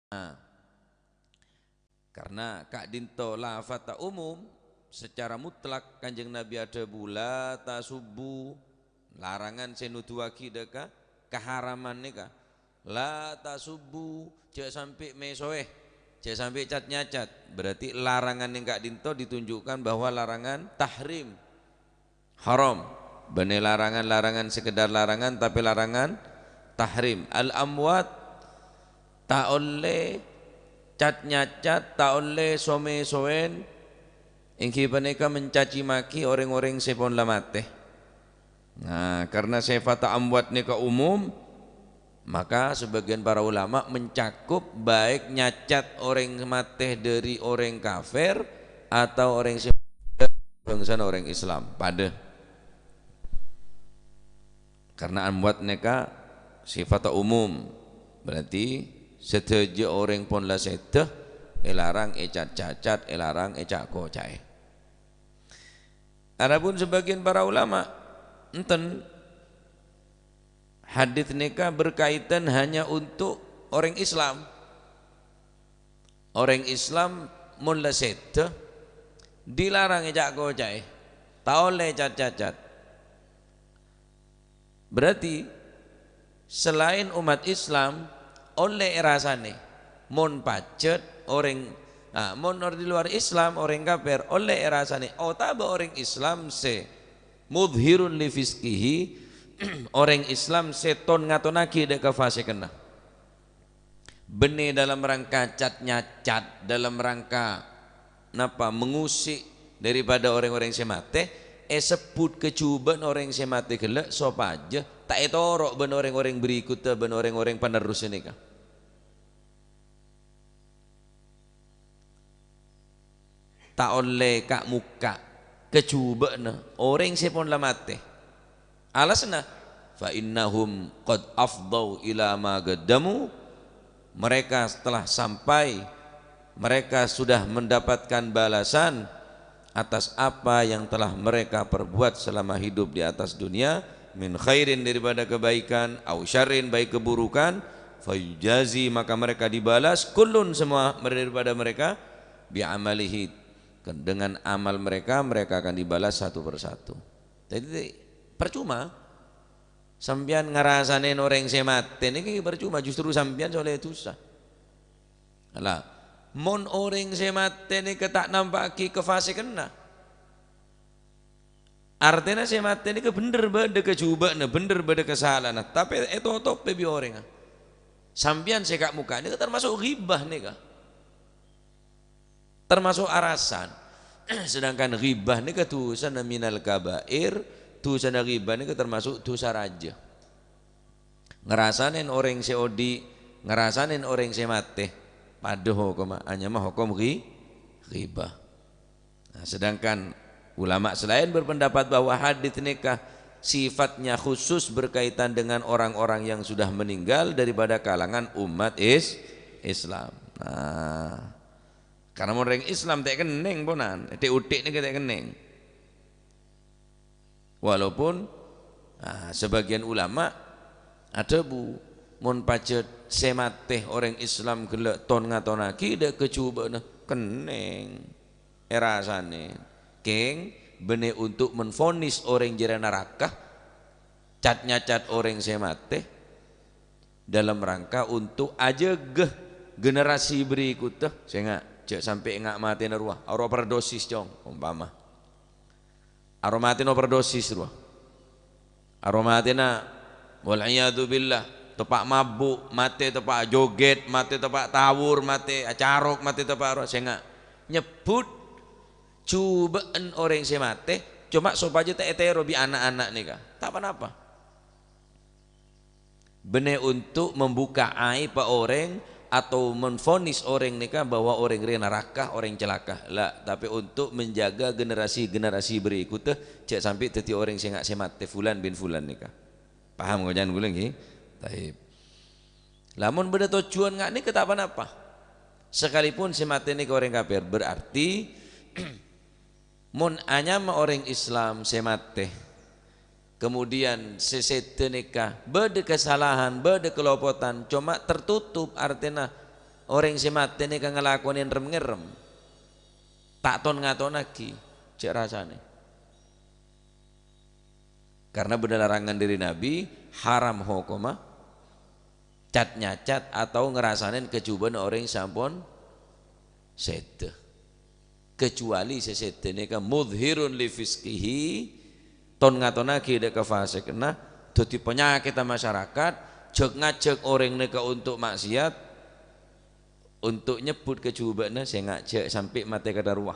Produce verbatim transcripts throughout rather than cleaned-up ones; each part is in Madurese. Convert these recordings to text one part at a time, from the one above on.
Nah, karena ka'dhinto lafadhdhâ umum, secara mutlak Kanjeng Nabi adhâbu, "La tasubbu," larangan sè nuduwaghi dhâ' ka kaharaman nèka. "La tasubbu," jhâ' sampè' mèsowè, jhâ' sampè' cat-nyacat. Berarti larangan nèng ka'dhinto ditunjukkan bahwa larangan tahrim. Haram. Bânnè larangan-larangan sekedar larangan, tapè larangan tahrim. Al-amwat, ta' ollè cat-nyacat, ta' ollè somè-sowèn, èngghi panèka mencaci maki orèng-orèng sè pon la matè. Nah, karena sifat amwat nèka umum, maka sebagian para ulama mencakup baik nyacat orèng matè dhâri orèng kafir atau orèng sè bângsana orèng Islam, padâ. Karena amwat nèka sifatnya umum, berarti sadhâjâ orèng pon la sèdhâ èlarang ècat-cacat, èlarang èca'-koca'è. Adapun sebagian para ulama, enten, hadits nèka berkaitan hanya untuk orèng Islam. Orèng Islam mon la sèdhâ, dilarang èca'-koca'è, ta' ollè cat-cacat. Berarti, selain umat Islam, ollè èrasanè. Mon pajhât orèng, ah, mon or-, di luar Islam, orèng kafir, ollè èrasanè. Otabâ orèng Islam sè mudhhirun li fisqihi, orèng Islam sè ton-ngatonnaghi dhâ' kafasèkânna. Bânnè dalam rangka cat-nyacat, dalam rangka napa, mengusik daripada orèng-orèng sè matè, èsebbhut kajhubâ'na orèng sè matè ghellâ' sopajâ ta' ètoro' bân orèng-orèng berikutta, bân orèng-orèng panerrossa nèka. Ta' ollè ka'-mokka' kajhubâ'na orèng sè pon la matè. Alasanna, "Fa innahum qad afdau ila ma qaddamu." Mereka telah sampai, mereka sudah mendapatkan balasan atas apa yang telah mereka perbuat selama hidup di atas dunia, min khairin, daripada kebaikan, au syarrin, baik keburukan, fayujazi, maka mereka dibalas, kullun, semua daripada mereka, bi amalihi, dengan amal mereka, mereka akan dibalas satu persatu. Jadi, percuma sampèyan ngarasanè orèng sè matè nèka, percuma, justru sampèyan sè ollè dhusa. Lah, mon orèng sè matè nèka ta' nampa'aghi kafasèkânna, artèna sè matè nèka bhender bâdâ kajhubâ'na, bhender bâdâ kasala'anna, tapè ètotobhi bi' orèngnga. Sampèyan sè ka'-mokka' nèka termasuk ghibah nèka. Termasuk arasan. Sedangkan ghibah nèka dhusana minal kabair, dhusana ghibah nèka termasuk dhusa rajâ. Ngarasanè orèng sè odi', ngarasanè orèng sè matè, padâ hokomma, anyama hokom ghi-, ghibah. Nah, sedangkan ulama selain berpendapat bahwa hadits nèka sifatnya khusus berkaitan dengan orang-orang yang sudah meninggal daripada kalangan umat is-, Islam. Nah, karena mon orèng Islam ta' kennèng ponan, dhek-odhek nèka ta' kennèng. Walaupun, ah, sebagian ulama adhâbu, mon pajhât sè matè orèng Islam ghellâ' ton-ngatonnaghi dhâ' kajhubâ'na, kennèng èrasanè. Kèng, bânnè untuk menvonis orèng jârèya naraka, cat-nyacat orèng sè matè, dalam rangka untuk ajâgâ generasi berikutta, sènga', jhâ' sampè' ènga' matèna rowa, arowa overdosis, cong, ompama. Arowa matèna overdosis rowa. Arowa matèna, wal iyadzu billah, teppa' mabuk, matè teppa' jogèt, matè teppa' tawur, matè acarok, matè teppa' rowa, sènga'. Nyebbhut jhubâ'ân orèng sè matè, coma sopajâ ta' ètèro bi' ana'-ana' nèka. Ta' pa-napa. Bânnè untuk membuka aib orèng atau menvonis orèng nèka bahwa orèng rèya naraka, orèng calaka. La, tapè untuk menjaga generasi-generasi berikutta, jhâ' sampè' dhâddhi orèng sè nga-, sè matè fulan bin fulan nèka. Paham koca'an kaulâ ngghi? Taib. Lamon bâdâ tojjhuwân nga' nèka ta' pa-napa. Sekalipun sè matè nèka orèng kafir, berarti mon anyama orèng Islam sè matè, kemudian sè sèdhâ nèka bâdâ kasalahan, bâdâ kalopotan, coma tertutup, artèna orèng sè matè nèka ngalakonè rem-ngerrem, ta' ton-ngatonnaghi, jhâ' rasanè. Karena bâdâ larangan dâri Nabi, haram hokomma cat-nyacat atau ngarasanè kajhubâ'na orèng sè ampon sèdhâ. Kecuali sè sèdhâ nèka mudhhirun li fisqihi, ton-ngatonnaghi dâ' kafasèkna, dhâddhi panyakètta masyarakat, jhâk-ngajhâk orèng nèka ontok maksiat, ontok nyebbhut kajhubâ'na sè ngajhâk sampè' matè kadhâ' rowa.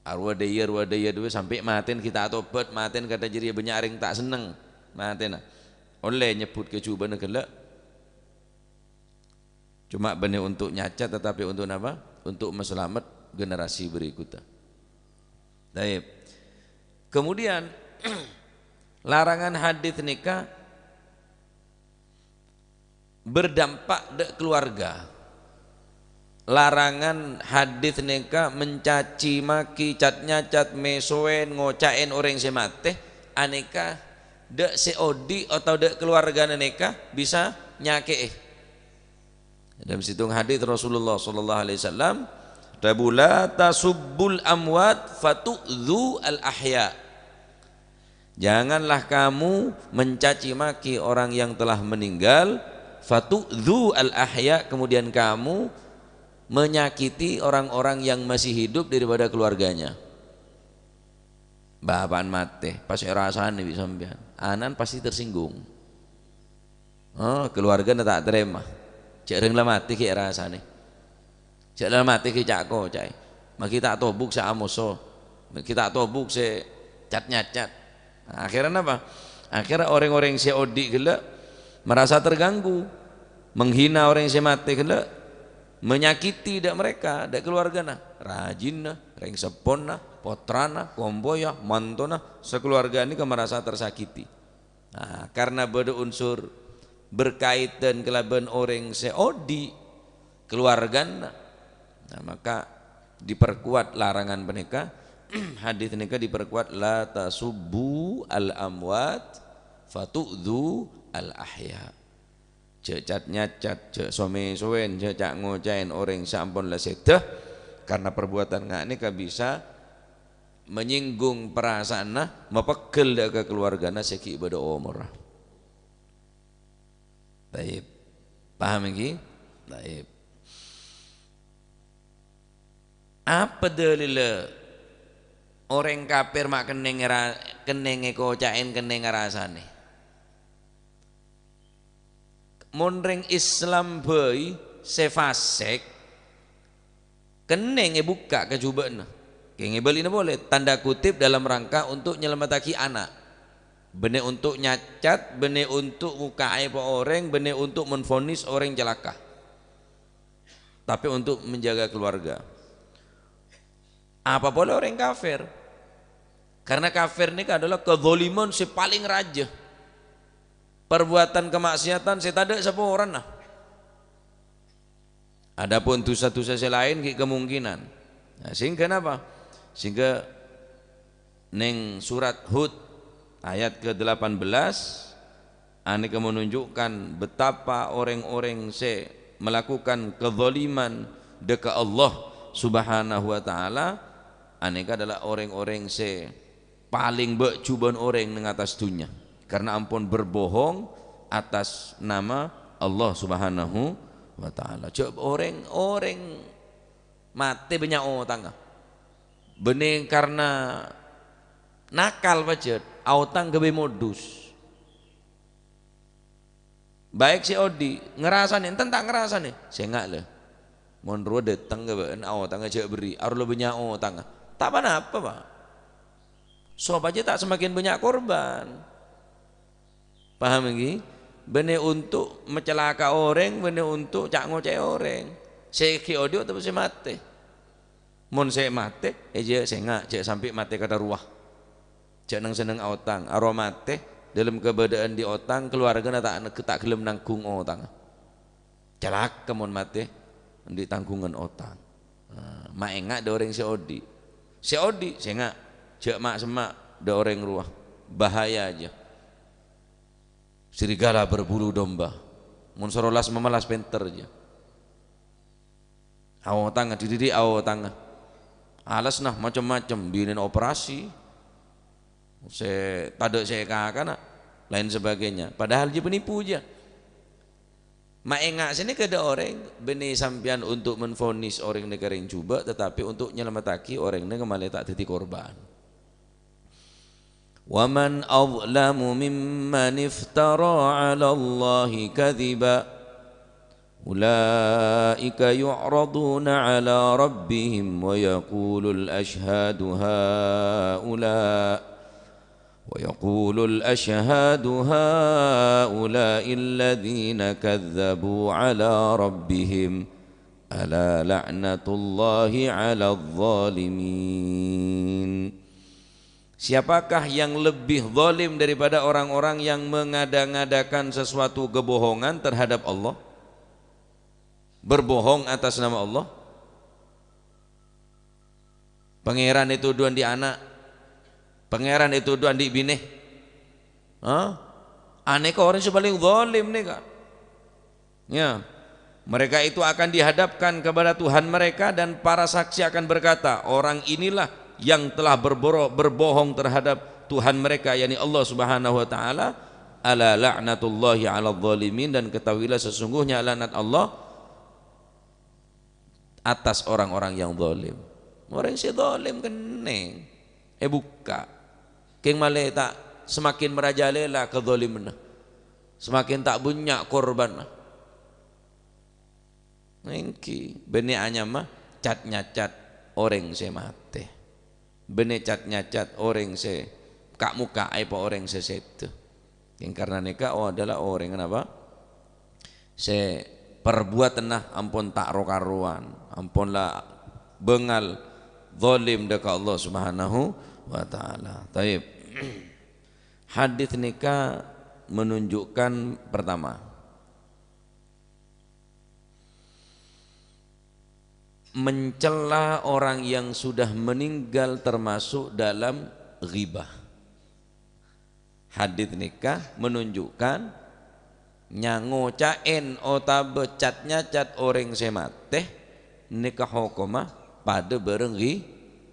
Arowa dâ' iyâ, arowa dâ' iyâ, dhu sampè' matèn ghi' ta' atobhât, matèn kadhâ' jârèya bânnya' orèng ta' senneng. Matèna. Ollè nyebbhut kajhubâ'na ghellâ'. Coma bânnè ontok nyacat, tetapi ontok napa? Ontok maslamet generasi berikutnya. Taib. Kemudian, larangan hadis nèka berdampak dâ' keluarga. Larangan hadis nèka mencaci maki, cat-nyacat, mèsowèn, ngoca'èn orèng sè matè, anèka dâ' sè odi' otabâ dâ' keluargana nèka bisa nyakè'è. Dalam sèttong hadis Rasulullah sallallahu alaihi wasallam, dhâbu, "La tasubbul amwat fatu'dzu al ahya." Janganlah kamu mencaci maki orang yang telah meninggal, fatu'dzu al ahya, kemudian kamu menyakiti orang-orang yang masih hidup daripada keluarganya. Bapa'na matè, pas èrasanè bi' sampèyan, ana'na pasti tersinggung. Oh, keluargana ta' tarèma. Jhâ' rèng la matè ghi' èrasanè. Jhâ' la matè ghi' ca'-koca'è. Maghi ta' tobuk sè amoso. Maghi ta' tobuk sè cat-nyacat. Akhirnya apa? Akhirnya orèng-orèng sè odi' ghellâ' merasa terganggu. Menghina orèng sè matè ghellâ'. Menyakiti dâ' mereka, dâ' keluargana. Rajina, rèng seppona, pottrana, kompoyya, mantona, sakeluarga nèka merasa tersakiti. Nah, karena bâdâ unsur berkaitan kalabân orèng sè odi', keluargana. Nah, maka diperkuat larangan panèka, hadis nèka diperkuat, "La tasubbu al amwat fatu'dzu al ahya." Jhâ' cat-nyacat, jhâ' somè-sowèn, jhâ' ca'-ngoca'èn orèng sè ampon la sèdhâ, karena perbuatan nga' nèka bisa menyinggung perasaanna, mapeggel dâ' ka keluargana sè ghi' bâdâ omorra. Taib. Paham ènggi? Taib. Apa dalilla orèng kafir ma' kennèng ra-, kennèng èkoca'èn, kennèng ngarasanè? Mon rèng Islam bhâi sè fasèk, kennèng èbukka' kajhubâ'na. Kèng èbâlina polè, tanda kutip dalam rangka untuk nyalamettaghi ana'. Bânnè untuk nyacat, bânnè untuk ngoka'è pa orèng, bânnè untuk menvonis orèng calaka. Tapè untuk menjaga keluarga. Apa polè orèng kafir? Karena kafir nèka adalah kezaliman sè palèng rajâ. Perbuatan kemaksiatan sè tadâ' saporana. Adapun dusa-dusa sè laèn ghi' kemungkinan. Nah, sehingga napa? Sehingga neng surat Hud ayat kedelapan belas, anèka menunjukkan betapa orèng-orèng sè melakukan kezaliman dâ' ka Allah Subhanahu wa Ta'ala, anèka adalah orèng-orèng sè palèng bâ'-jhubâ'ân orèng neng attas dhunnya, karena ampon berbohong atas nama Allah Subhanahu wa Ta'ala. Jhâ' orèng-orèng matè bânnya' otangnga. Bânnè karena nakal pajhât, aotang ghâbây modus. Baik sè odi', ngarasanè, enten ta' ngarasanè? Sènga' la. Mon rowa dâteng ka bâ'na, aotangnga jhâ' berri', arowa la bânnya' otangnga. Ta' ponapa, Pa'. Sopajâ ta' semakin bânnya' korban. Paham ènggi? Bânnè untuk macalaka orèng, bânnè untuk ca'-ngoca'è orèng. Sè ghi' odi' otabâ sè matè? Mon sè matè, è jhâ' sènga', jhâ' sampè' matè kadhâ' rowa. Jhâ' neng-senneng aotang. Arowa matè, dâlem kabâdâ'ân andi' otang, kaluwargana ta' neg-, ta' ghellem nangghung otangnga. Calaka mon matè, andi' tangghungan otang. Nah, maènga' dâ' orèng sè odi'. Sè odi', sènga', jhâ' ma'-semma' dâ' orèng rowa. Bahaya jiyâ. Serigala berbulu domba. Mon sarolas mamelas pènter jiyâ. Aotangnga, dhi-, dhi-, dhi-, aotangnga. Alesna macem-macem, binèna operasi, sè tadâ' sè èkakana, lain sebagainya. Padahal jiyâ penipu jiyâ. Maènga' sè nèka dâ' orèng, bânnè sampèyan untuk menvonis orèng nèka rèng jhubâ', tetapi untuk nyalamettaghi orèng nèka malè ta' dhâddhi korban. "Wa man adhlamu mimman iftara 'alallahi kadhiba. Ulaika yu'raduna 'ala rabbihim wa yaqulul ashhadu haula, wa yaqulul ashhadu haula'il ladzina kadzdzabu 'ala rabbihim. Ala la'natullahi 'aladh dhalimin." Siapakah yang lebih zalim daripada orang-orang yang mengada-ngadakan sesuatu kebohongan terhadap Allah? Berbohong atas nama Allah? Pangèran ètodhu andi' ana', Pangèran ètodhu andi' binè. Hah? Anèka orèng sè palèng zalim nèka. Ya. Mereka itu akan dihadapkan kepada Tuhan mereka dan para saksi akan berkata, "Orang inilah yang telah berboro-, berbohong terhadap Tuhan mereka," yakni Allah Subhanahu wa Ta'ala. "Ala la'natullahi 'aladh dhalimin," dan ketahuilah sesungguhnya laknat Allah atas orang-orang yang zalim. Orèng sè zalim kennèng èbukka'. Kèng malè ta' semakin merajalela kezalimanna. Semakin ta' bânnya' korbanna. Èngghi, bânnè anyama cat-nyacat orèng sè matè. Bânnè cat-nyacat orèng sè ka'-mokka' aèbhâ orèng sè sèdhâ. Yang karena nèka, oh, adalah orèng napa? Sè perbuatanna ampon ta' ro-karowan, ampon la bângal zalim dâ' ka Allah Subhanahu wa Ta'ala. Taib. Hadis nèka menunjukkan, pertama, mencela orang yang sudah meninggal termasuk dalam ghibah. Hadis nèka menunjukkan nyangoca'èn otabâ cat-nyacat orèng sè matè nèka hokomma padâ bârâng ghi-,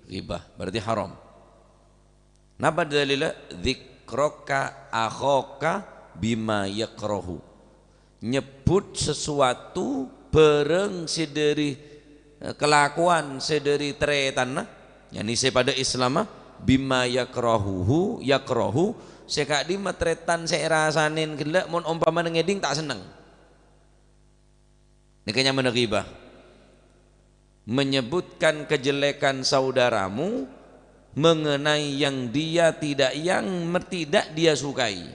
ghibah, berarti haram. Napa dalilla? "Dzikraka akhaka bima yakrahu." Nyebbhut sesuatu bârâng sè dâri, eh, kalakowan sè dâri tarètanna, yakni sè padâ Islamma, "bima yakrahuhu, yakrahu," sè ka'dimma tarètan sè èrasanè ghellâ' mon ompamana ngèdhing ta' senneng. Nèka nyamana ghibah. Menyebutkan kejelekan saudaramu mengenai yang dia tidak, yang mer-, tidak dia sukai.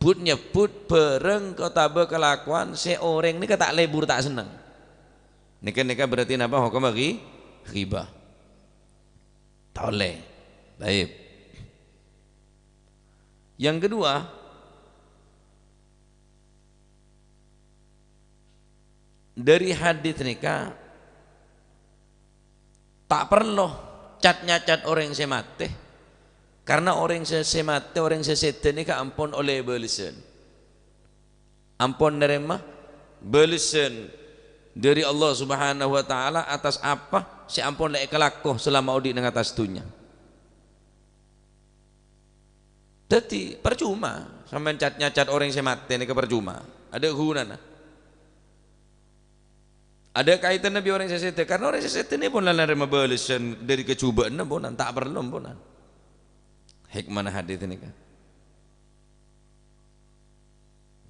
But-nyebbut bârâng otabâ kalakowan sè orèng nèka ta' lebur, ta' senneng. Nèka, nèka berarti napa? Hokomma ghi-, ghibah. Ta' ollè. Taib. Yang kedua, dâri hadis nèka, ta' parlo cat-nyacat orèng sè matè, karna orèng sè, sè matè, orèng sè sèdhâ nèka ampon ollè bâlessân. Ampon narèma bâlessân dâri Allah Subhanahu wa Ta'ala atas apa sè ampon la èkalako salama odi' neng attas dhunnya. Dhâddhi, parcoma sampèyan cat-nyacat orèng sè matè nèka, parcoma. Adâ' ghunana. Adâ' kaètanna bi' orèng sè sèdhâ, karna orèng sè sèdhâ nèka pon la narèma bâlessân dâri kajhubâ'ânna, ponan, ta' parlo, ponan. Hikmana hadis nèka.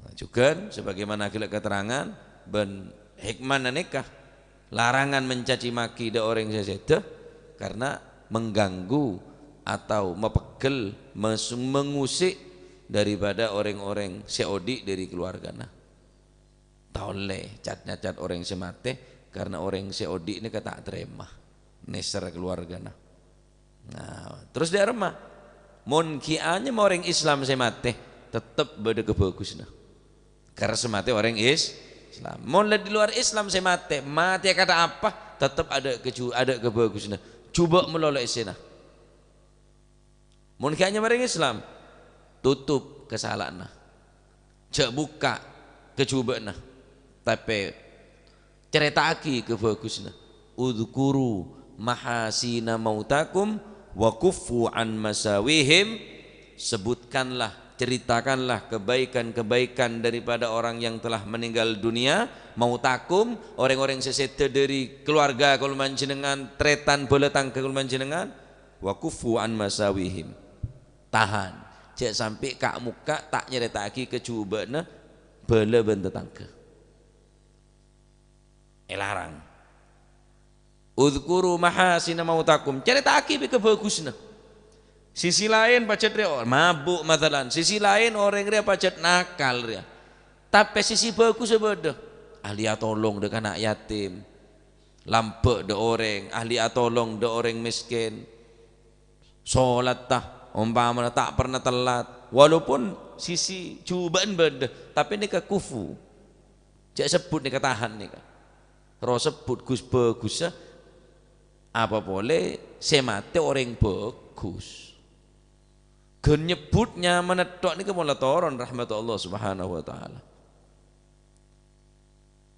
Nah, jhughân sebagaimana ghellâ' keterangan bân hikmana nèka, larangan mencaci maki dâ' orèng sè sèdhâ karena mengganggu atau mapeggel, mes-, mengusik daripada orèng-orèng sè odi' dâri keluargana. Ta' ollè cat-nyacat orèng sè matè, karena orèng sè odi' nèka ta' tarèma nèser keluargana. Nah, terros dâ' remma, mon ghi' anyama orèng Islam sè matè, tettep bâdâ kabhâghusânna. Karena sè matè orèng Is-, Islam. Mon la di luar Islam sè matè, matè akantha apa, tettep adâ' kaju-, adâ' kabhâghusânna. Jhubâ' malolo èssèna. Mon ghi' anyama orèng Islam, totop kasala'anna. Jhâ' bukka' kajhubâ'ânna, tapè carèta'aghi kabhâghusânna. "Udzkuru mahasina mautakum wa kuffu an masawihim." Sebutkanlah, ceritakanlah kebaikan-kebaikan daripada orang yang telah meninggal dunia, mautakum, orèng-orèng sè sèdhâ dhâri keluarga kaulâ panjhennengngan, tarètan bhâlâ tangghâ kaulâ panjhennengngan, wa kuffu an masawihim. Tahan, jhâ' sampè' ka'-mokka' ta' nyarèta'aghi kajhubâ'na bhâlâ bân tatangghâ. Èlarang. "Udzkuru mahasina mautakum." Carèta'aghi bi' kabhâghusânna. Sisi laèn pajhât rèya mabuk, masalan. Sisi laèn orèng rèya pajhât nakal rèya. Tapè sisi bhâghussa bâdâ. Ahli atolong dâ' kana' yatim. Lambâ' dâ' orèng. Ahli atolong dâ' orèng mèskèn. Solatta, ompamana ta' perna tellat. Walaupun sisi jhubâ'ân bâdâ, tapè nèka kufu. Jhâ' sebbhut nèka tahan nèka. Ro sebbhut ghus bhâghussa, apa polè sè matè orèng bhâghus. Ghân nyebbhut nyamana tok nèka pola toron rahmat Allah Subhanahu wa Ta'ala.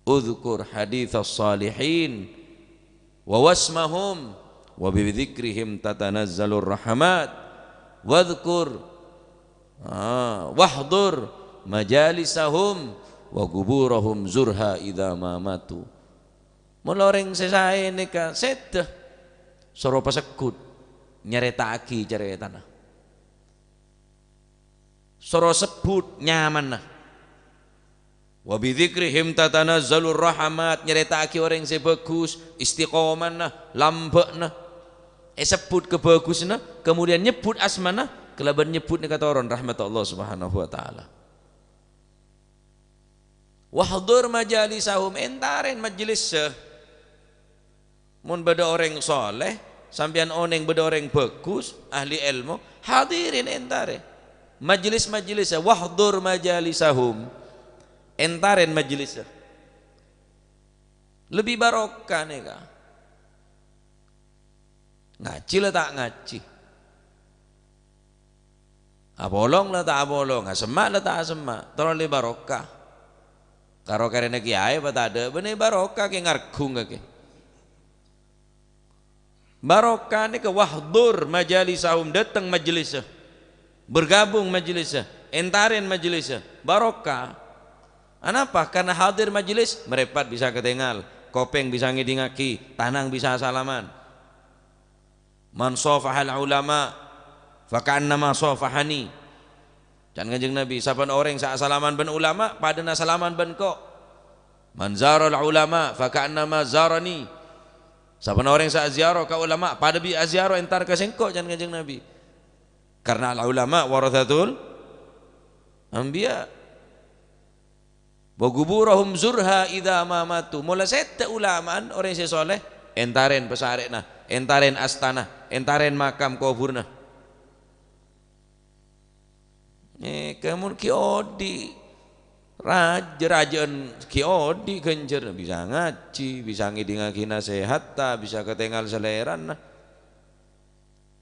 "Udzkur haditsas shalihin wa wasmahum wa bidzikrihim tatanazzalur rahmat. Wadzkur, ah, wahdzur majalisahum wa quburahum zurha idza ma matu." Mula orèng sè saè nèka sèdhâ, soro pasegghut nyarèta'aghi carètana. Soro sebbhut nyamana. "Wa bidzikrihim tatanazzalur rahmat," nyarèta'aghi orèng sè bhâghus, istiqomana, lambâ'na. Èsebbhut kabhâghusânna, kemudian nyebbhut asmana, kalabân nyebbhut nèka toron rahmat Allah Subhanahu wa Ta'ala. "Wahdzur majalisahum," èntarè majlissa. Mon bâdâ orèng sholeh, sampèyan onèng bâdâ orèng bhâghus, ahli èlmo, hadirin èntarè. Majlis-majlissa, "Wahdzur majalisahum." Èntarè majlissa. Lebbi barokah nèka. Ngajhi la ta' ngajhi. Apolong la ta' apolong, asemma' la ta' asemma', terro lebbi barokah. Karo karèna kèyaè patadâ', bânnè barokah kè ngarghung kakè. Barokah nèka wahdzur majalisahum, dâteng majlissa. Bergabung majlissa, èntarè majlissa. Barokah. Anapa? Karena hadir majlis, mrèpat bisa katèngal, kopèng bisa ngèdingaghi, tanang bisa asalaman. "Man shafahal ulama, fa ka'annama shafahani." Can Kanjeng Nabi, "Sabbhân orèng sè asalaman bân ulama, padâna salaman bân ko'. Man zaral ulama, fa ka'annama zarani." Sabbhân orèng sè aziarah ka ulama, padâ bi' aziarah èntar ka sèngko', can Kanjeng Nabi. Karena al ulama warathatul anbiya. "Wa quburahum zurha idza ma matu." Mola sèdhâ ulama'an orèng sè sholeh, èntarè pasarè'na, èntarè astana, èntarè makam kobhurna. Eh, kamu ghi' odi', raj-, rajâ'ân ghi' odi' ghânjhârânna, bisa ngajhi, bisa ngèdingaghi nasèhatta, bisa katèngal salèrana.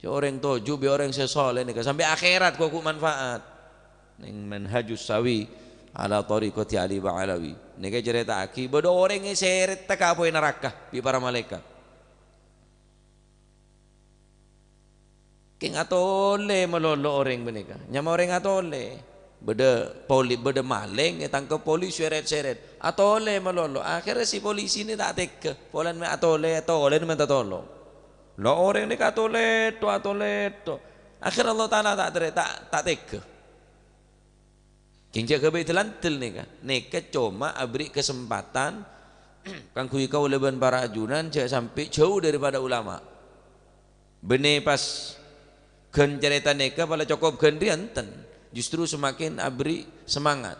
Jhâ' orèng toju' bi' orèng sè sholeh nèka sampè' akhèrat koko' manfaat. Neng Manhajus Sawi ala Thariqati Ali Ba'alawi. Nèka ècarèta'aghi, bâdâ orèng èsèrètta ka apoy naraka bi' para malaèkat. Kèng atolè malolo orèng panèka. Nyama orèng atolè. Bâdâ poli-, bâdâ malèng ètangkep polis, sèrèt-sèrèt. Atolè malolo. Akhèrra si polisina ta' tèghâ. Polana mè' atolè, atolè mènta tolong. La orèng nèka atolèdhu, atolèdhu. Akhèrra Allah Ta'ala ta' terè-, ta', ta' tèghâ. Kèng jhâ' ghâbây dâl-andâl nèka. Nèka coma aberri' kasempatan kaangghuy kaulâ bân para ajunan jhâ' sampè' jhâu daripada ulama. Bânnè pas ghân carèta nèka pala cokop ghân rèya enten, justru semakin aberri' semangat.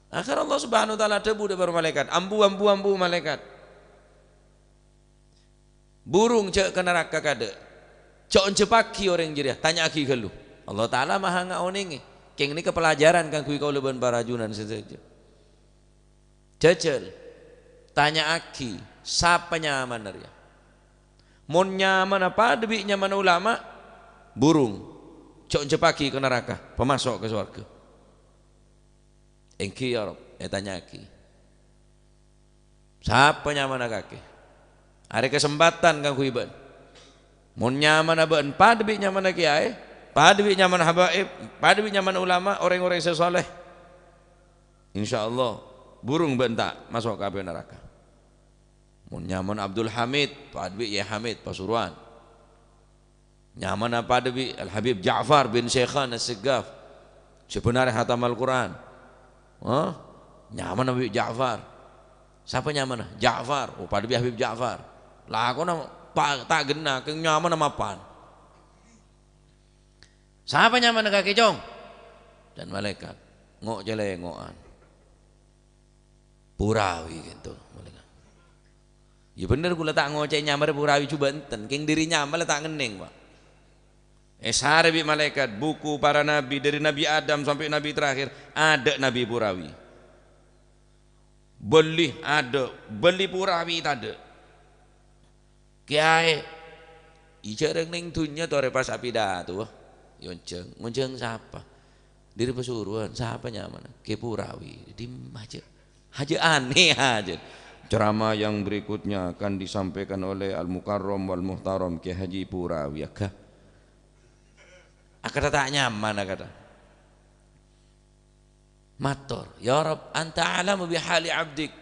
Akhèr Allah Subhanahu wa Ta'ala adhâbu dâ' para malaèkat, "Ambu, ambu, ambu, malaèkat. Burung jhâ' ka naraka kaadâ'. Jhâ' onjhâpaghi orèng jârèya, tanya'aghi ghâllu." Allah Ta'ala maha ngaonèngè. Kèng nèka pelajaran kaangghuy kaulâ bân para ajunan sadhâjâ. Jhâjhâl, tanya'aghi sapa nyamana rèya. Mon nyamana padâ bi' nyamana ulama, burung, jhâ' onjhâpaghi ka naraka, pamaso' ka sowarghâ. Èngghi, ya Rabb, ètanya'aghi. Sapa nyamana kakè? Arè kasempadhân kaangghuy bâ'na. Mon nyamana bâ'na padâ bi' nyamana kèyaè, padâ bi' nyamana habaib, padâ bi' nyamana ulama, orèng-orèng sè soleh, insyaallah bhurung bâ'na ta' maso' ka api naraka. Mon nyamana Abdul Hamid, padâ bi' Yai Hamid Pasuruan. Nyamana padâ bi' Al Habib Ja'far bin Syekhana Segaf. Sè bhender hatam Al-Qur'an. Hah? Nyamana Habib Ja'far. Sapa nyamana? Ja'far. Oh, padâ bi' Habib Ja'far. Lakona pa-, ta' ghenna, kèng nyamana mapan. Sapa nyamana kakè, Cong? Can malaèkat. Ngo' cèlèngo'an. Purawi ghânto, malaèkat. Iyâ bhender, kaulâ ta' ngoca'è nyamana Purawi jhubâ' enten, kèng dhâri nyamana la ta' ngennèng, Pak. Èsarè bi' malaèkat, buku para nabi, dhâri Nabi Adam sampè' nabi terakhir, adâ' nabi Purawi. Bâli adâ', bâli Purawi tadâ'. Kèyaè, ijâ' rèng neng dhunnya torè pas apidato, èonjhâng. Ngonjhâng sapa? Dhâri Pasuruan. Sapa nyamana? Kè Purawi. Dimma jâ'? Hajâ anèh ajâ. Ceramah yang berikutnya akan disampaikan oleh Al-Mukarram wal Muhtaram Kè Haji Purawi. Aga. Akadâ ta' nyamana, akadâ. Mator, "Ya Rabb, anta a'lamu bi hali abdik."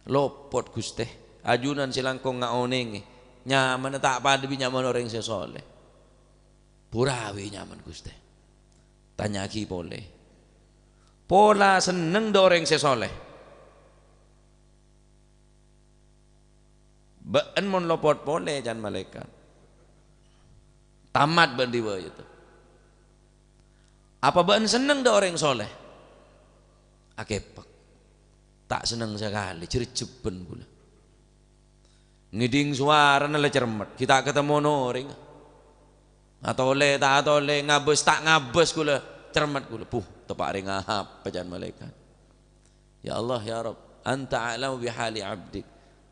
Lopot, Ghustè. Ajunan sè langkong ngaonèngè. Nyamana ta' padâ bi' nyamana orèng sè soleh. Purawi nyamana, Ghustè. Tanya'aghi polè. Pola senneng dâ' orèng sè soleh. Bâ'na mon lopot polè, can malaèkat. Tamat bân riwayat. Apa bâ'na senneng dâ' orèng soleh? Akèpèk. Ta' senneng sakalè, jârjhâbhân kaulâ. Ngèdhing sowarana la cermet, ghi' ta' katemmo orèng. Atolè, ta' atolè, ngabâs, ta' ngabâs kaulâ, cermet kaulâ. Buh, teppa' rèng apa, can malaèkat. Ya Allah, ya Rabb, anta a'lamu bi hali abdik.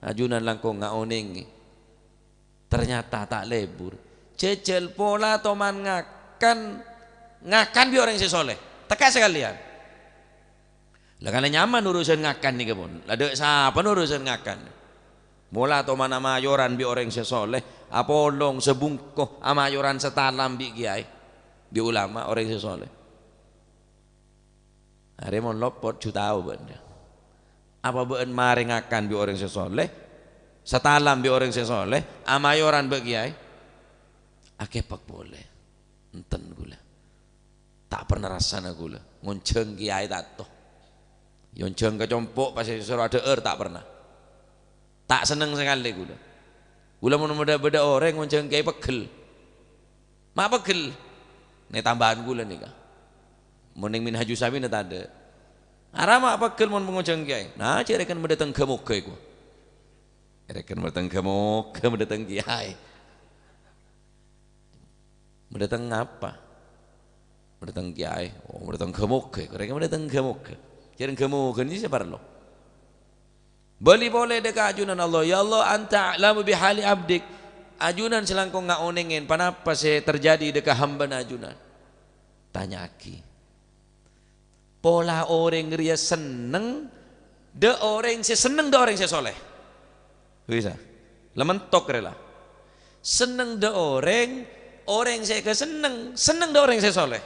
Ajunan langkong ngaonèngè. Ternyata ta' lebur. Jhâjhâl pola toman ngakan, ngakan bi' orèng sè soleh. Tekka' sakalèyan. La, kan nyamana urusan ngakan nèka, pon. La, dâ' sapa urusan ngakan? Pola toman amayoran bi' orèng sè soleh, apolong sabungko amayoran satalam bi' kèyaè, bi' ulama, orèng sè soleh. Arè mon lopot, jhâ' tao bâ'na. Apa bâ'na marè ngakan bi' orèng sè soleh, satalam bi' orèng sè soleh, amayoran bi' kèyaè? Akèpèk polè. Enten kaulâ. Ta' perna rassana kaulâ. Ngonjhâng kèyaè tanto. Èonjhâng ka compo' pas èsoro adhâ'âr, ta' perna. Ta' senneng sakalè kaulâ. Kaulâ mon bâdâ, bâdâ orèng ngonjhâng kèyaè pegghel. Ma' pegghel. Nè tambâân kaulâ nèka. Mon neng Minhajus Samin tadâ'. Ara ma' pegghel mon ngonjhâng kèyaè. Nah, jhâ' rèken madâteng ghâ-moghâ èko. Rèken madâteng ghâ-moghâ, madâteng kèyaè. Madâteng apa? Madâteng kèyaè. Oh, madâteng ghâ-moghâ. Rèng madâteng ghâ-moghâ. Jhâ' rèng ghâ-moghâ nèka sè parlo. Bâli polè dâ' ka ajunan Allah, "Ya Allah, anta a'lamu bi hali abdik." Ajunan sè langkong ngaonèngè ponapa sè terjadi dâ' ka hambâna ajunan. Tanya'aghi. Pola orèng rèya senneng dâ' orèng sè senneng dâ' orèng sè soleh. Bisa. La mentok rè la. Senneng dâ' orèng, orèng sè èkasenneng, senneng dâ' orèng sè soleh.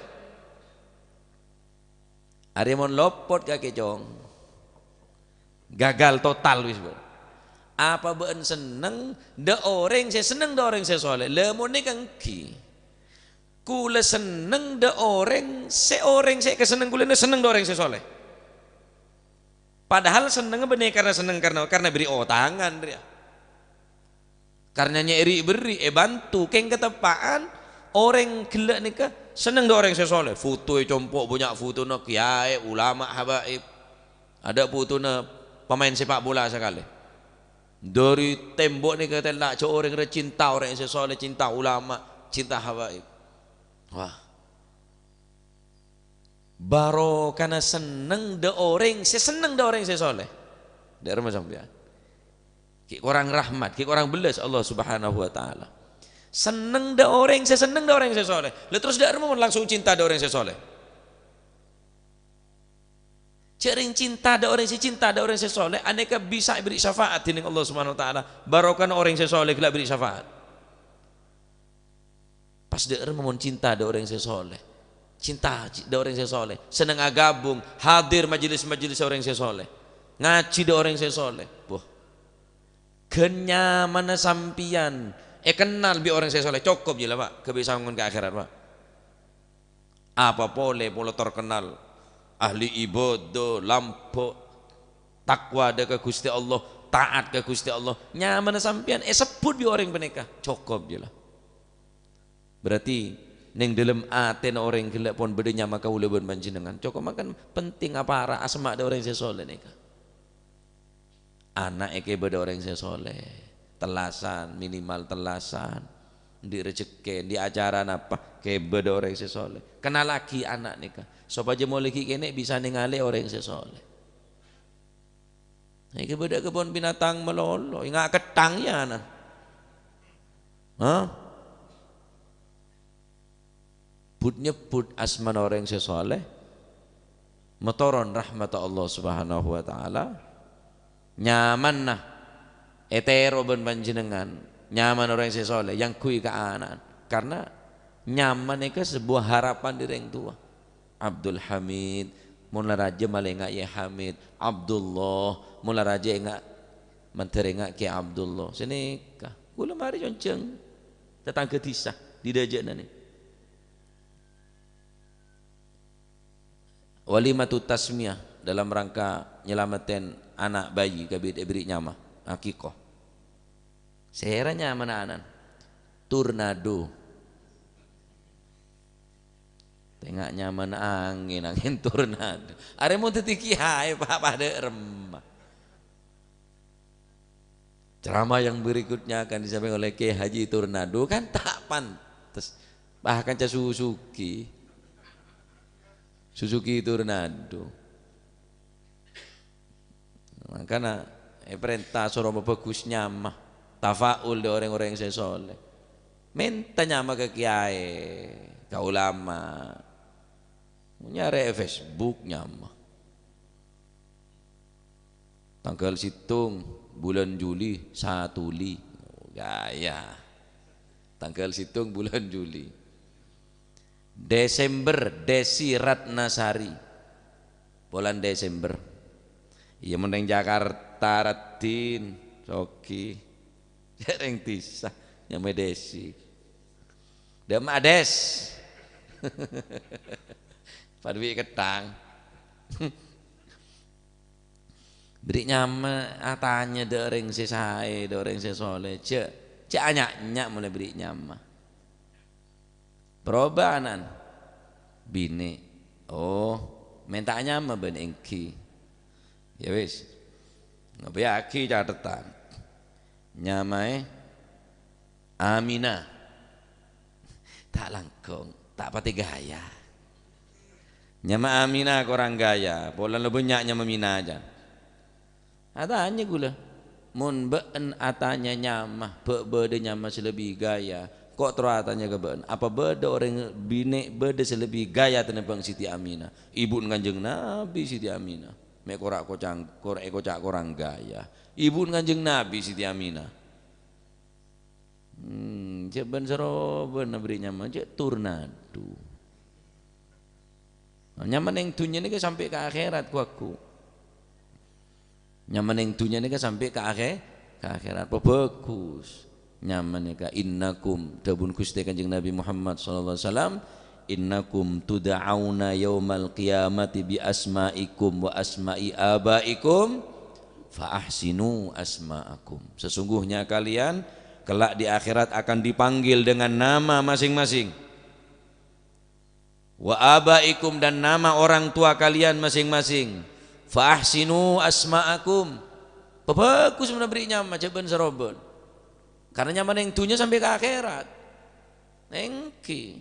Arè mon lopot kakè, Cong. Gagal total wis, Bu. Apa bâ'na senneng dâ' orèng sè senneng dâ' orèng sè soleh? La mon nèka ènggi. Kaulâ senneng dâ' orèng sè, orèng sè èkasenneng kaulâ nè senneng dâ' orèng sè soleh. Padahal sennengnga bânnè karna senneng karna, karna bherri' otangan rèya. Karna nyè' ri'-bherri', èbhânto, kèng kateppa'an orèng ghellâ' nèka senneng dâ' orèng sè soleh. Foto è compo' bânnya' fotona kèyaè, ulama, habaib. Adâ' fotona pemain sepak bola sakalè. Dâri tembok nèka tella' jhâ' orèng rè cinta orèng sè soleh, cinta ulama, cinta habaib. Wah. Barokana senneng dâ' orèng sè senneng dâ' orèng sè soleh. Dâ' remma sampèyan. Ghi' korang rahmat, ghi' korang bellas Allah Subhanahu wa Ta'ala. Senneng dâ' orèng sè senneng dâ' orèng sè soleh. La terros dâ' remma mon langsung cinta dâ' orèng sè soleh. Jhâ' rèng cinta dâ' orèng sè cinta dâ' orèng sè soleh, anèka bisa èberri' syafaat dhinèng Allah Subhanahu wa Ta'ala. Barokana orèng sè soleh ghellâ' berri' syafaat. Pas dâ' remma mon cinta dâ' orèng sè soleh. Cinta dâ' orèng sè soleh. Senneng aghâbung, hadir majelis-majelis orèng sè soleh. Ngajhi dâ' orèng sè soleh. Wah. Ghân nyamana sampèyan èkennal bi' orèng sè soleh. Cokop jiyâ la, Pa'. Ghâbây sangon ka akhèrat, Pa'. Apa polè, polè terkenal ahli ibadah, lambâ', takwa dâ' ka Ghustè Allah, taat ka Ghustè Allah. Nyamana sampèyan èsebbhut bi' orèng panèka. Cokop jiyâ la. Berarti neng dâlem atèna orèng ghellâ' pon bâdâ nyama kaulâ bân panjhennengan. Cokop mangkèn penting apara asma dâ' orèng sè soleh nèka. Ana' èkèbâ dâ' orèng sè soleh. Tellasan, minimal tellasan. Andi' rejekkè, andi' acara napa, kèbâ dâ' orèng sè soleh. Kennallaghi ana' nèka. Sopajâ molaè ghi' kènè' bisa nèngalè orèng sè soleh. Èkèbâ dâ' kebun binatang malolo, enga' ketthang yâ, na. Hah? But-nyebbut asmana orèng sè soleh, matoron rahmatta Allah Subhanahu wa Ta'ala, nyamana ètèro bân panjhennengan, nyamana orèng sè soleh, èyangghuy ka ana'na. Karena nyama nèka sebuah harapan dâri orèng towa. Abdul Hamid, mon la rajâ malè enga' Yè Hamid. Abdullah, mon la rajâ enga', mandhâr enga' Kè Abdullah. Sè nèka, kaulâ marè onjhâng tatangghâ dhisa, dâri dâjâna nè. Walimatut tasmiyah dalam rangka nyelamettè ana' bayi kabit èberri' nyama, akikoh. Sèra nyamana ana'na? Tornado. Tenga' nyamana angèn, angèn tornado. Arè mon dhâddhi kiyaè, Pa', padâ remma. Ceramah yang berikutnya akan disampaikan oleh Kiai Haji Tornado, kan ta' pantes. Bahkan ca Suzuki. Suzuki Tornado. Mangkana èparènta soro mabhâghus nyama, tafaul dâ' orèng-orèng sè soleh. Mènta nyama ka kiyaè, ka ulama. Nyarè è Facebook nyama. Tangghâl sèttong bulân Juli, Satuli. Ghâjâ. Tangghâl sèttong bulân Juli. Desember, Desi Ratnasari. Polana Desember. Iyâ, mon neng Jakarta, raddhin, soghi. Jhâ' rèng dhisa, nyamaè Desi. Dâ' emma Des. Padâ bi' ketthang. Berri' nyama, atanya dâ' orèng sè saè, dâ' orèng sè soleh. Jhâ', jhâ' anya'-nya' molaè berri' nyama. Paroba ana'na? Binè'. Oh, mènta nyama bâ'na èngghi. Yâ wis. Ngabâyâghi cathetan. Nyamaè Aminah. Ta' langkong, ta' patè ghâjâ. Nyama Aminah korang ghâjâ, polana la bânnya' nyama Mina jâ. Atanya ghulâ, mon bâ'na atanya nyama, bâ' bâdâ nyama sè lebbi ghâjâ, ko' terro atanya ka bâ'na, apa bâdâ orèng binè' bâdâ sè lebbi ghâjâ tènèmbhâng Siti Aminah? Ibu'na Kanjeng Nabi, Siti Aminah. Mè' kora' kocang-, kor-, èkoca' korang ghâjâ. Ibu'na Kanjeng Nabi, Siti Aminah. Hmm, jhâ' bân-sarobân aberri' nyama, jhâ' tornado. Nyama neng dhunnya nèka sampè' ka akhèrat, ghu-, ghu. Nyama neng dhunnya nèka sampè' ka akhè-, ka akhèrat. Pabhâghus. Nyama nèka, "Innakum," dhâbuna Ghustè Kanjeng Nabi Muhammad sallallahu alaihi wasallam, "Innakum tud'auna yaumal qiyamati bi asma'ikum wa asma'i abaikum, fa ahsinu asma'akum." Sesungguhnya kalian kelak di akhirat akan dipanggil dengan nama masing-masing. "Wa abaikum," dan nama orang tua kalian masing-masing. "Fa ahsinu asma'akum." Pabhâghus mon aberri' nyama, jhâ' bân-sarobân. Karena nyama neng dhunnya sampè' ka akhèrat. Èngghi.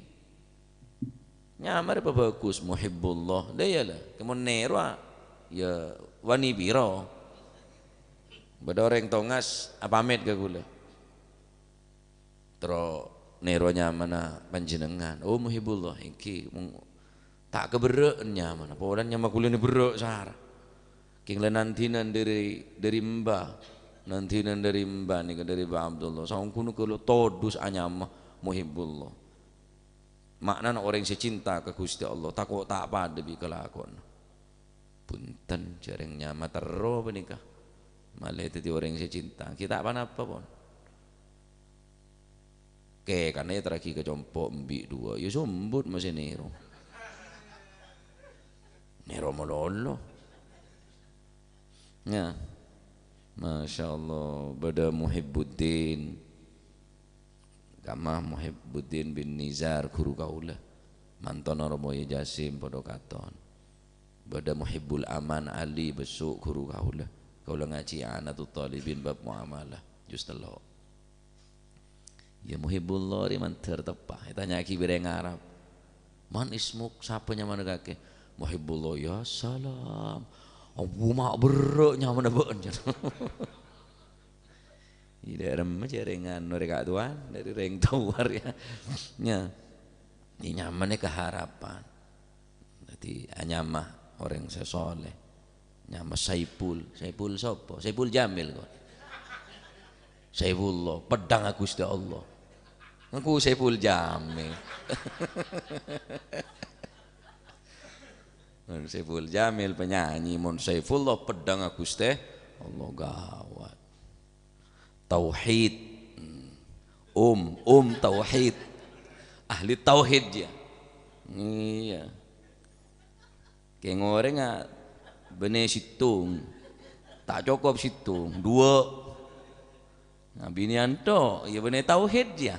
Nyama rè pabhâghus, Muhibbullah. Lah iyâ la, kemon nèro, a, yâ wani piro. Bâdâ orèng Tongas apamèt ka ghulâ. Terro nèro nyamana panjhennengngan. "Oh, Muhibbullah, èngghi, mong-, ta' kaberrâ'ân nyamana. Polana nyama ghulâ nè berrâ' sara." Kèng la nan-dinan dhâri, dhâri mbah, nan-dinan dhâri mbah nèka dhâri Mbah Abdullah. Saongghuna kaulâ todus anyama Muhibbullah. Ma'nana orèng sè cinta ka Ghustè Allah, tako' ta' padâ bi' kalakowanna. Bhunten, jhâ' rèng nyama terro panèka. Malè dhâddhi orèng sè cinta. Ghi' ta' pa-napa, pon. Kè, kan èterraghi ka compo' embi' duwâ', ya sombut masè nèro. Nèro malolo. Ya. Masya Allah, bâdâ Muhibbuddin. Kamma Muhibbuddin bin Nizar, ghuru kaulâ. Mantona Romo Yai Jasim padâ katon. Bâdâ Muhibbul Aman Ali Besuk, ghuru kaulâ. Kaulâ ngajhi I'anatut Thalibin bab muamalah, juz tello'. Ya Muhibbullah rè mandhâr teppa'. Ètanya'aghi bi' rèng Arab. "Man ismuk, sapa nyamana kakè?" "Muhibbullah." "Ya salam. Abu ma' berrâ' nyamana bâ'na." Iyâ, dâ'remma jhâ' rèng anu rè ka'towan, dhâri rèng towa rè. Ya. Iyâ, nyamana kaharapan. Dhâddhi, anyama orèng sè soleh. Nyama Saipul. Saipul sapa? Saipul Jamil, kok. Saifullah, pedhângnga Ghustè Allah. Engko' Saiful Jamil. Saiful Jamil penyanyi, mon Saifullah pedhângnga Ghustè Allah, gawat. Tauhid. Hmm. Um, um tauhid. Ahli tauhid dia. Iyâ. Kèng orèng, ah, bânnè sèttong. Ta' cokop sèttong, duwâ'. Nah, binèyan tok, ya bânnè tauhid, ya.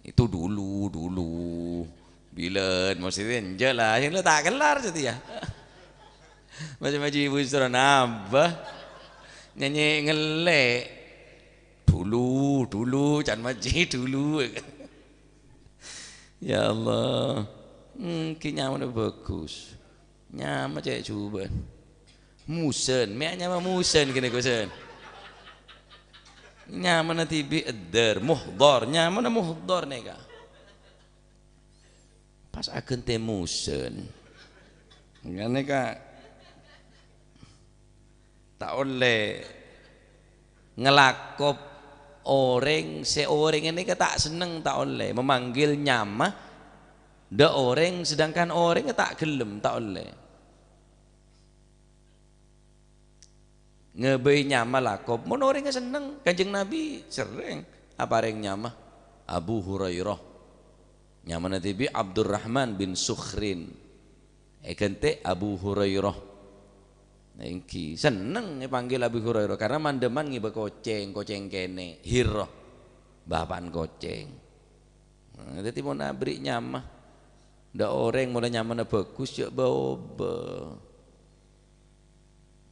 Itu dulu, dulu. Bilân, maksudnya, enjâ' lah, sèng la ta' kellar, jadi, ya. Masih maju ibu istri nambah. Nyanyi ngelek. Dulu, dulu, can maji dulu. Ya Allah. Hmm, ki nyamana bagus. Nyama cè' jubâ'. Musen, mè' nyama Musen kènè, Gusen. Nyamana dhibi' Edder, Muhdor, nyamana Muhdor nèka. Pas aghântè Musen. Nganèka ta' ollè ngalakop orèng sè orèng nèka ta' senneng, ta' ollè. Memanggil nyama dâ' orèng, sedangkan orèngnga ta' ghellem, ta' ollè. Ngabâi nyama lakop, mon orèngnga senneng. Kanjeng Nabi serrèng aparèng nyama Abu Hurairah. Nyamana dhibi' Abdurrahman bin Sukhrin. Èghântè' Abu Hurairah. Èngghi, senneng èpanggil Abu Hurairah karena man-dhâman ngibâ kocèng, kocèng kènè', Hirrah, bapa'na kocèng. Nah, dhâddhi mon aberri' nyama, dâ' orèng molaè nyamana bagus, jhâ' bâ-obâ.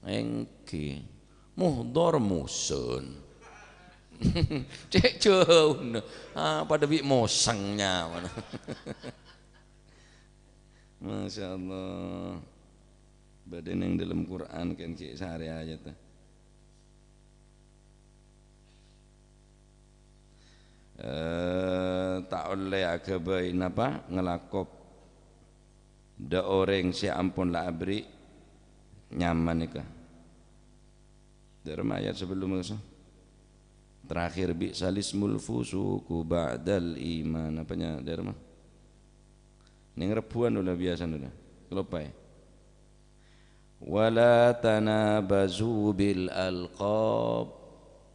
Èngghi. Muhdor Musen. Cè' jhâuna. Ah, padâ bi' Moseng nyamana. Masya Allah. Bâdâ neng dâlem Quran kan cè' sarè ayat. Eh, ta' ollè aghâbây napa? Ngalakop dâ' orèng sè ampon la aberri' nyama nèka. Dâ'remma ayat sebelum itu. Terakhir, "Bi'sal ismul fusuqu ba'dal iman." Apanya dâ'remma? Neng rebbhuwân dulu biasa dulu. Keloppaè. "Wa la tanabazu bil alqab.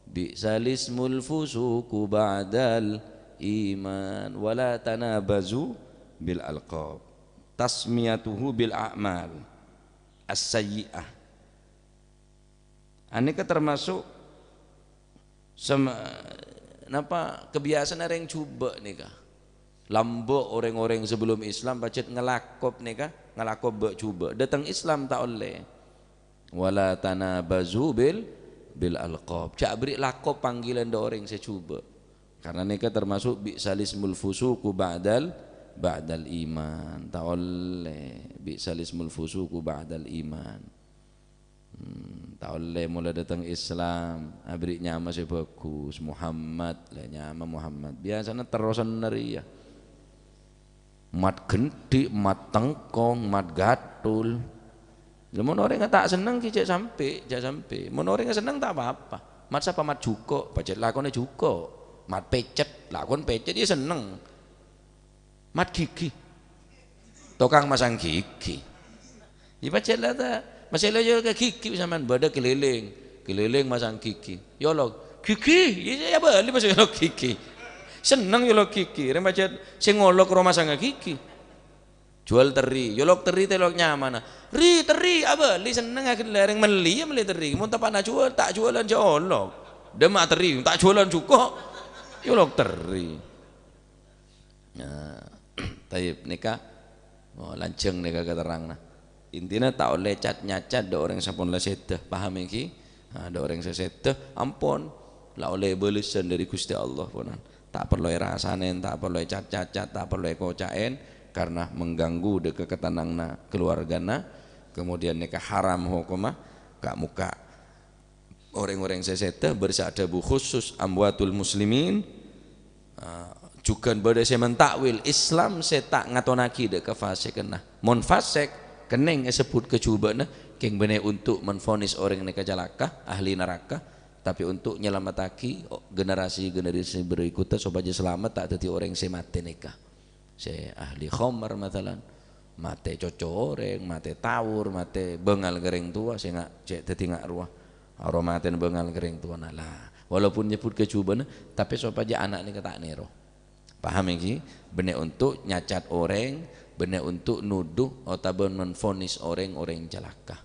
Bi'sal ismul fusuqu ba'dal iman." "Wa la tanabazu bil alqab. Tasmiyatuhu bil a'mal as-sayyi'ah." Anèka termasuk sem-, napa, kebiasaan orèng jhubâ' nèka. Lambâ' orèng-orèng sebelum Islam pajhât ngalakop nèka, ngalakop bâ' jhubâ'. Dâteng Islam ta' ollè. "Wa la tanabazu bil, bil alqab." Jhâ' aberri' lakop panggilan dâ' orèng sè jhubâ'. Karena nèka termasuk "Bi'sal ismul fusuqu ba'dal, ba'dal iman." Ta' ollè. "Bi'sal ismul fusuqu ba'dal iman." Hmm, ta' ollè molaè dâteng Islam, aberri' nyama sè bhâghus, Muhammad, la nyama Muhammad. Biasana terrosan rèya. Mat ghendhi', mat tengkong, mat gathul. Lha, mon orèngnga ta' senneng ghi' jhâ' sampè', jhâ' sampè'. Mon orèngnga senneng ta' pa-apa. Mat sapa? Mat jhuko', pajhât lakona jhuko'. Mat pècèt, lakon pècèt, iyâ senneng. Mat ghighi. Tokang masang ghighi. Iyâ pajhât la ta'. Masè' la yâ ka ghighi sampèyan bâdâ keliling. Keliling masang ghighi. Yâ Allah, ghighi. Iyâ, iyâ bâli masè' yâ Allah ghighi. Senneng yâ Allah ghighi. Rèng pajhât sè ngolok rowa masanga ghighi. Juwâl terri, yâ Allah terri tèlok nyamana. Ri, terri, abâli senneng aghellâ' rèng mellè, yâ mellè terri. Mon tepa'na juwâl, ta' juwâlân jhâ' olok. Dâmma' terri, ta' juwâlân jhuko'. Yâ Allah terri. Nah, tayyib, nèka, oh, lanjhâng nèka katerranganna. Intina ta' ollè cat-nyacat dâ' orèng sampon la sèdhâ, paham ènggi? Nah, dâ' orèng sè sèdhâ, ampon, la ollè bâlessan dâri Ghustè Allah, ponan. Ta' parlo èrasanè, ta' parlo ècat-cacat, ta' parlo èkoca'è, karena mengganggu dâ' ka katennanganna kaluwargana, kemudian nèka haram hokomma, ka' mokka' orèng-orèng sè sèdhâ, bârâssa adhâbu khusus amwatul muslimin, ah, jhughân bâdâ sè men ta'wil Islam sè ta' ngatonnaghi dâ' ka fasèkna. Mon fasèk, kennèng èsebbhut kajhubâ'na, kèng bânnè onto' menvonis orèng nèka calaka, ahli naraka, tapè onto' nyalamettaghi o-, generasi-generasi berikutta sopajâ salamet ta' dhâddhi orèng sè matè nèka. Sè ahli khomer, masalan, matè coco orèng, matè tawur, matè bângal ka rèng towa, sè nga', cè' dhâddhi nga' rowa. Aro matèna bângal ka rèng towana. La, walaupun nyebbhut kajhubâ'na, tapè sopajâ ana' nèka ta' nèro. Paham ènggi? Bânnè onto' nyacat orèng, bânnè onto' nodhu otabâ menvonis orèng-orèng calaka.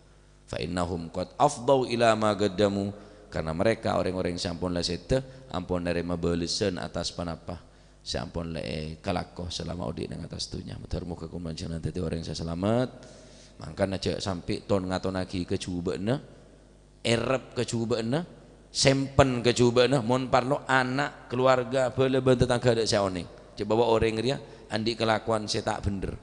Fa innahum qad afdau ila ma qaddamu, karena mereka, orèng-orèng sè ampon la sèdhâ, ampon narèma bâlessan atas ponapa sè ampon la èkalako salama odi' neng attas dhunnya. Moghâ-moghâ kaulâ panjhennengngan dhâddhi orèng sè salamet. Mangkana jhâ' sampè' ton-ngatonnaghi kajhubâ'na, èrep kajhubâ'na, sèmpen kajhubâ'na, mon parlo ana', kaluwarga, bhâlâ bân tatangghâ adâ' sè onèng. Jhâ' bâbâ orèng rèya andi' kalakowan sè ta' bhendher.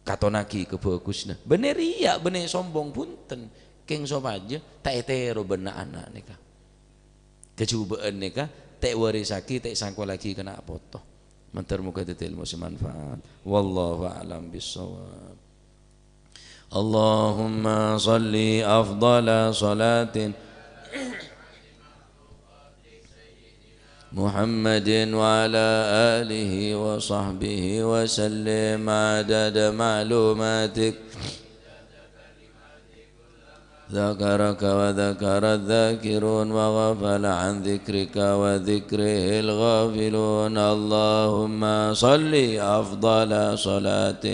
Katonnaghi kabhâghusânna. Bânnè riya', bânnè sombong, bhunten. Kèng sopajâ ta' ètèro bân na'-ana' nèka. Kajhubâ'ân nèka ta' èwarissaghi, ta' èsangkollaghi ka na' poto. Mandhâr moghâ dhâddhi èlmo sè manfaat. Wallahu a'lam bissawab. Allahumma shalli afdhala shalatin محمد وعلى آله وصحبه وسلم عدد معلوماتك. ذكرك وذكر الذاكرون وغفل عن ذكرك وذكره الغافلون. اللهم صل أفضل صلاة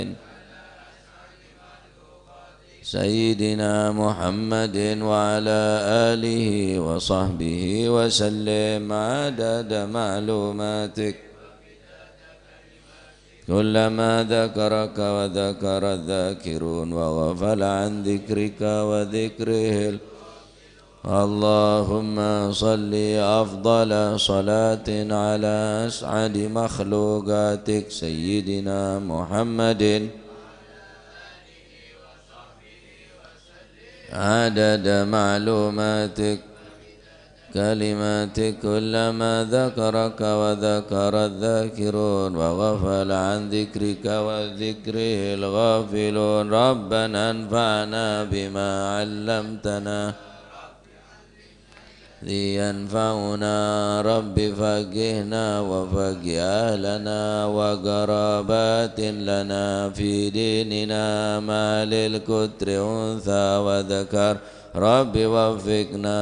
سيدنا محمد وعلى آله وصحبه وسلم عدد معلوماتك. كلما ذكرك وذكر الذاكرون وغفل عن ذكرك وذكره ال-، اللهم صل أفضل صلاة على أسعد مخلوقاتك سيدنا محمد عدد معلوماتك، كلماتك، كلما ذكرك وذكر الذاكرون وغفل عن ذكرك وذكره الغافلون. ربنا انفعنا بما علمتنا الذي ينفعنا. رب فقهنا وفقه أهلنا وقرابات لنا في ديننا مع أهل القطر أنثى وذكر. رب وفقنا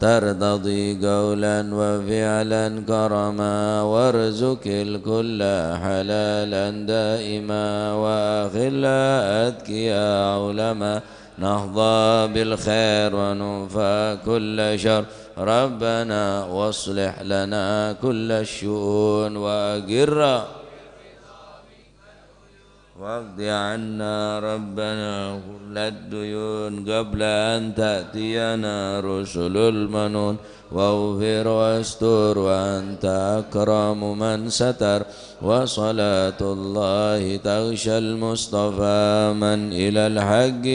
ترتضي قولا وفعلا كرما، وارزق الكل حلالا دائما، وأخلاء أتقياء علماء نحظى بالخير وننفى كل شر. ربنا واصلح لنا كل الشؤون وأقر واقض عنا ربنا كل الديون قبل أن تأتينا رسل المنون. واغفر واستر وأنت أكرم من ستر. وصلاة الله تغشى المصطفى من إلى الحق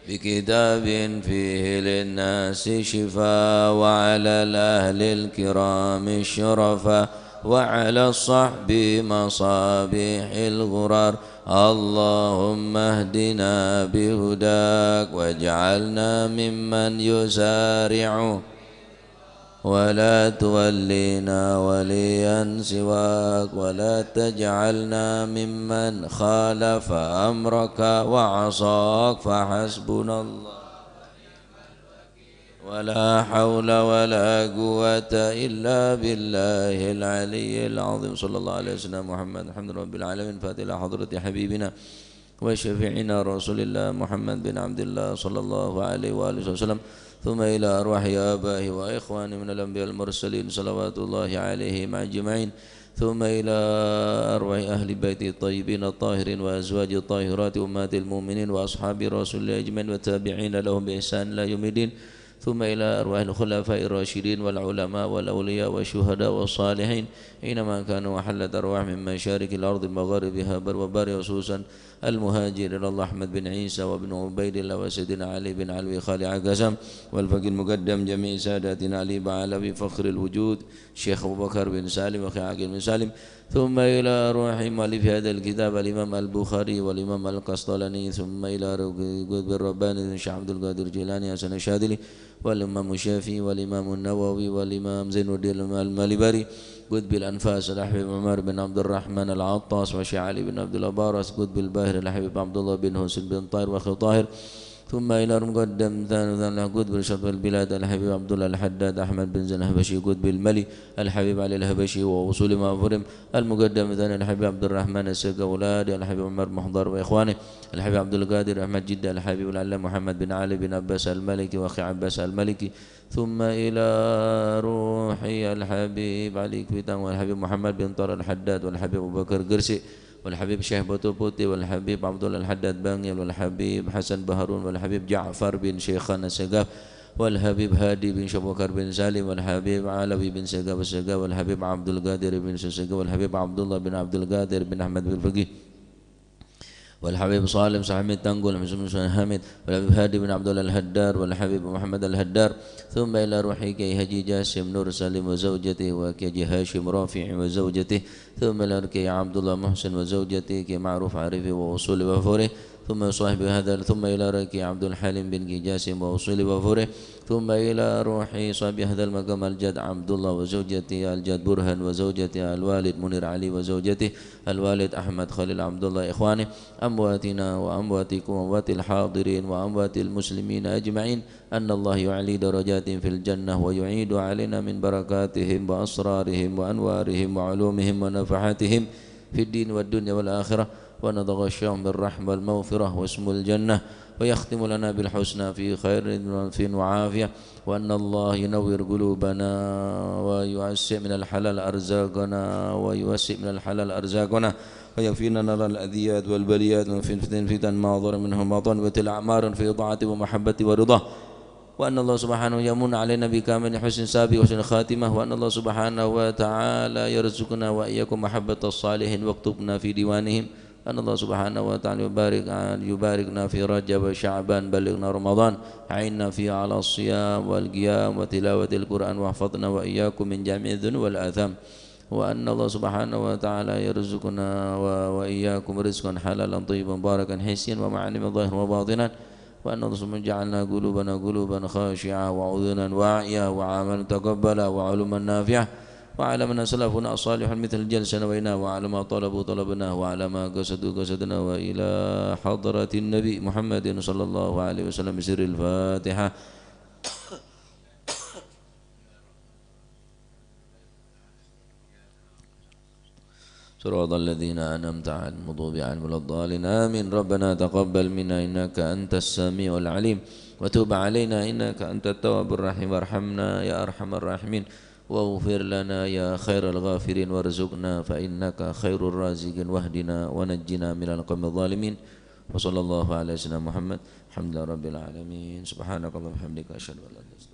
بكتاب فيه للناس شفاء، وعلى الأهل الكرام الشرفاء، وعلى الصحب مصابيح الغرر. اللهم اهدنا بهداك واجعلنا ممن يسارع ولا تولينا وليا سواك، ولا تجعلنا ممن خالف أمرك وعصاك، فحسبنا الله ولا حول ولا قوة إلا بالله العلي العظيم. صلى الله على سيدنا محمد. الحمد لله رب العالمين. فاتحة حضرة حبيبنا وشفيعنا رسول الله محمد بن عبد الله صلى الله عليه وآله وسلم. ثم إلى أرواح آبائه وإخوانه من الأنبياء المرسلين صلوات الله عليهم أجمعين. ثم إلى أرواح أهل بيته الطيبين الطاهرين وأزواجه الطاهرات أمهات المؤمنين وأصحاب رسول الله أجمعين والتابعين لهم بإحسان إلى يوم الدين. ثم إلى أرواح الخلفاء الراشدين والعلماء والأولياء والشهداء والصالحين أينما كانوا، وحلت أرواح من مشارق الأرض ومغاربها بر وبحر، خصوصا المهاجر إلى الله أحمد بن عيسى وابن عبيد الله وسيدنا علي بن علوي خالع قسم والفقيه المقدم جميع ساداتنا علي بعلوي فخر الوجود شيخ أبو بكر بن سالم وأخي عاقل بن سالم. ثم إلى روح مؤلف هذا الكتاب الإمام البخاري والإمام القسطلاني، ثم إلى روح قطب الرباني الشيخ عبد القادر الجيلاني حسن الشاذلي والإمام الشافعي والإمام النووي والإمام زين الدين المالباري قطب الأنفاس الحبيب عمر بن عبد الرحمن العطاس والشيخ علي بن عبد الله بارس قطب الباهر الحبيب عبد الله بن حسين بن طاهر وأخي طاهر. ثم إلى المقدم ثاني ثاني قطب شطب البلاد الحبيب عبد الله الحداد أحمد بن زين الحبشي قطب الملي الحبيب علي الحبشي وأصول ما فرم المقدم ثاني الحبيب عبد الرحمن السقاولادي الحبيب عمر محضر وإخوانه الحبيب عبد القادر أحمد جدة الحبيب العلامة محمد بن علي بن عباس المالكي وأخي عباس المالكي. ثم إلى روح الحبيب علي كويتان والحبيب محمد بن طارق الحداد والحبيب أبو بكر قرسي والحبيب شيخ بطو بوتي والحبيب عبد الله الحداد بانجيل والحبيب حسن بهارون والحبيب جعفر بن شيخان السقاف والحبيب هادي بن شيخ أبو بكر بن سالم والحبيب علوي بن سقاف السقاف والحبيب عبد القادر بن سقاف والحبيب عبد الله بن عبد القادر بن أحمد بن فقيه والحبيب صالح صاحب التنقل، حميد بن حميد، والحبيب هادي بن عبد الله الهدار، والحبيب محمد الهدار، ثم إلى روح كي حجي جاسم نور سليم وزوجته، وكي حجي هاشم رافع وزوجته، ثم إلى كي عبد الله محسن وزوجته، كي معروف عارف وأصول وفوره، ثم صاحب هذا، ثم إلى كي عبد الحليم بن كي جاسم وأصول وفوره، ثم إلى روح صاحب هذا المقام الجد عبد الله وزوجته، الجد برهان وزوجته، الوالد منير علي وزوجته، الوالد أحمد خليل عبد الله، إخوانه، أمواتنا وأمواتكم وأموات الحاضرين وأموات المسلمين أجمعين، أن الله يعلي درجاتهم في الجنة ويعيد علينا من بركاتهم وأسرارهم وأنوارهم وعلومهم ونفحاتهم في الدين والدنيا والآخرة، ونتغشاهم بالرحمة والمغفرة واسم الجنة، ويختم لنا بالحسنى في خير وعافية، وأن الله ينور قلوبنا ويوسع من الحلال أرزاقنا ويوسع من الحلال أرزاقنا ويكفينا نار الأذيات والبليات ومن فتن الفتن ما ظهر منها وما بطن ويطيل أعمارنا في طاعته ومحبته ورضاه. وأن الله سبحانه يمن علينا بكامل حسن سابق وحسن خاتمة، وأن الله سبحانه وتعالى يرزقنا وإياكم محبة الصالحين واكتبنا في ديوانهم، أن الله سبحانه وتعالى يبارك، يباركنا في رجب وشعبان، بلغنا رمضان، أعنا فيه على الصيام والقيام وتلاوة القرآن، واحفظنا وإياكم من جميع الذنوب والآثام. وأن الله سبحانه وتعالى يرزقنا و-، وإياكم رزقا حلالا طيبا مباركا حسيا ومعنويا ظاهرا وباطنا. وأن الله سبحانه يجعلنا قلوبنا قلوبا خاشعة وعيونا واعية وأعمالا متقبلة وعلوما نافعة وعلى منهج سلفنا الصالحون مثل الجلسة نويناه وعلى ما طلبوا طلبناه وعلى ما قصدوا قصدناه وإلى حضرة النبي محمد صلى الله عليه وسلم بسر الفاتحة. صراط الذين أنعمت عليهم غير المغضوب عليهم ولا الضالين. آمين. ربنا تقبل منا إنك أنت السميع العليم وتب علينا إنك أنت التواب الرحيم وارحمنا يا أرحم الراحمين واغفر لنا يا خير الغافرين وارزقنا فإنك خير الرازقين واهدنا ونجنا من القوم الظالمين. وصلى الله على سيدنا محمد. الحمد لله رب العالمين. سبحانك اللهم وبحمدك، أشهد أن لا إله إلا أنت.